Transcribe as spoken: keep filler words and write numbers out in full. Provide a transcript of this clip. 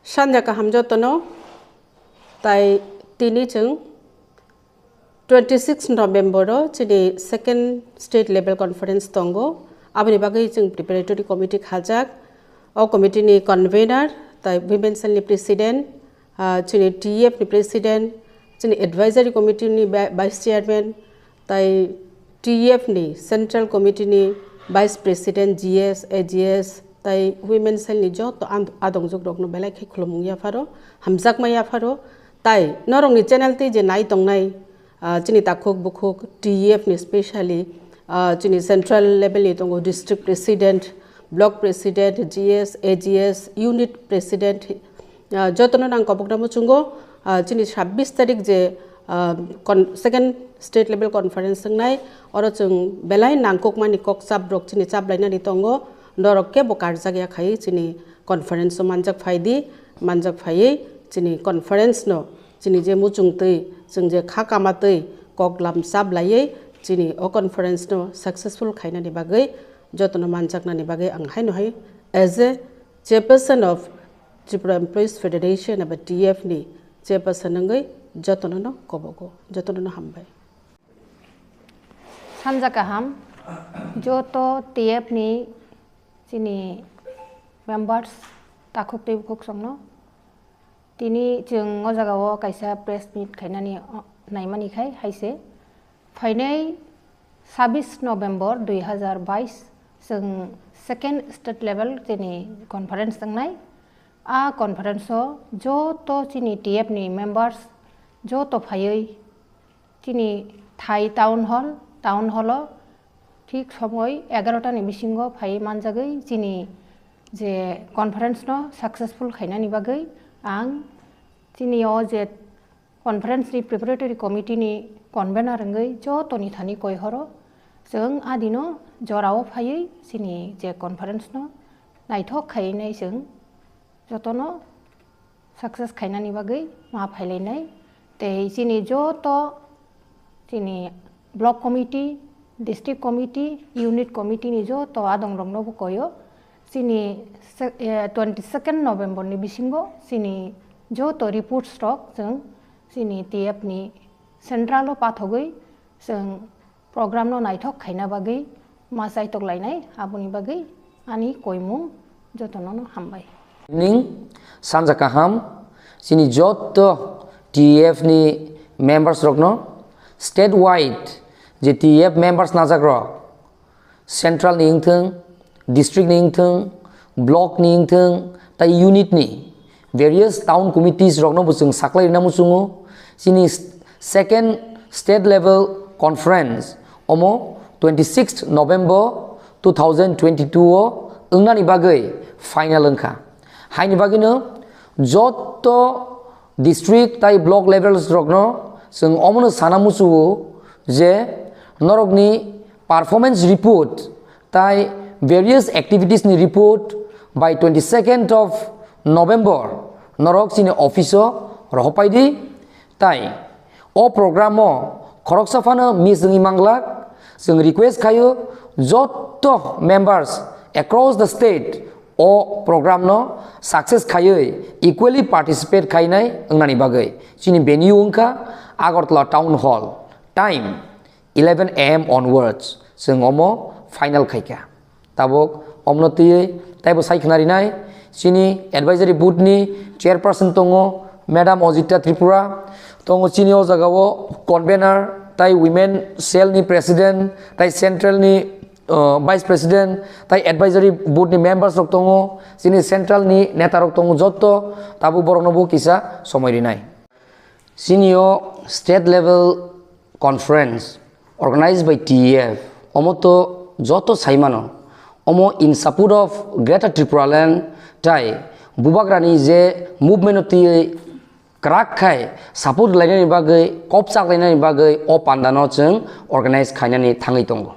Sanja kaham jotono, tai tini chwng twenty six November o chini second state level conference tongo. Aboni bagwi chwng preparatory committee khajak. O committee ni convener tai women cell ni president, ah, chini T F ni president, chini advisory committee ni ba-, vice chairman, tai T F ni central committee ni vice president, G S, A G S, tai women cell ni joto and-, adongjwk rokno belai khe khulumung yapharo, hamjakma yapharo, tai norokni channel tei je nai tongnai, ah, chini takhuk bukhuk T F ni specially, ah, chini central level ni tongo district president, block president, G S, A G S, unit president, ah, jotono nang kobokna muchungo, ah, chini sabbish tarik je, ah, con-, second state level conference wngnai, oro chwng belai nangkukmani kok chap rok chini chap lainani tongo, norok kebo karjak ya khai chini conference o manjak phai di, manjak phaiwi chini conference no chini je muchung twi, chwng je kha kama twi kok lam chap laiwi chini o conference no successful khainani bagwi jotono manjaknani bagwi ang haino hai as a chairperson of Tripura Employees Federation eba T F ni chairperson wngwi jotono no kobogo, jotono no hambai. Sanja kaham, joto T F ni chini members, takhuk tei bukhuk songno. Tini chwng o jaga o kaisa press meet khainani, o, naimani khai hai se. Phainai sabbish November dui hazar bais chwng second state level chini conference wngnai. A conference o joto chini T F ni members joto phaiwi chini thai town hall, town hall o thik somoi egarota ni bisingo phai manjagwi chini je conference no successful khainani bagwi ang chini o je conference ni preparatory committee ni convener wngwi joto ni thani koi horo chwng adino jorao phaiwi chini je conference no naithok khaiwi nai chwng jotono success khainani bagwi ma phailainai. Tei chini joto chini block committee, district committee, unit committee ni joto adong rokno bo koyo. Chini se-, eh, twenty second November ni bisingo chini joto reports rok chwng chini T F ni central o pathogwi chwng program no naithok khaina bagwi ma chaitok lainai, aboni bagwi ani koimung jotono no hambai. Ning sanja kaham, chini joto T F ni members rokno statewide je T F members najak rok, central ni wngthung, district ni wngthung, block ni wngthung, tai unit ni various town committees rokno bo chwng saklai rina muchungo. Chini s-, second state level conference omo twenty sixth November two thousand twenty two o wngnani bagwi final wngkha. Haini bagwino joto district tai block levels rokno chwng omono sana muchungo je norokni performance report tai various activities ni report by twenty second of November norok chini office o rohopai di. Tai o program o khoroksa phano miss wngwi manglak, chwng request khaio joto members across the state o program no success khaiwi equally participate khainai wngnani bagwi. Chini venue wngkha Agartala Town Hall. Time eleven A M onwards chwng omo final khaikha. Tabuk omno twiwi taibo sai khna rinai chini advisory board ni chairperson tongo Madam Ojita Tripura, tongo chini o jaga o convener tai women cell ni president tai central ni, uh, vice president tai advisory board ni members rok tongo, chini central ni neta rok tongo, jotto tabuk borok no bo kisa somoi rinai. Chini o state level conference organized by T F, omo to joto saimano, omo in support of Greater Tipraland tai bubagrani je movement o twi kwrak khai support lainani bagwi, kop chak lainani bagwi o pandano chwng organize khainani thangwi tongo.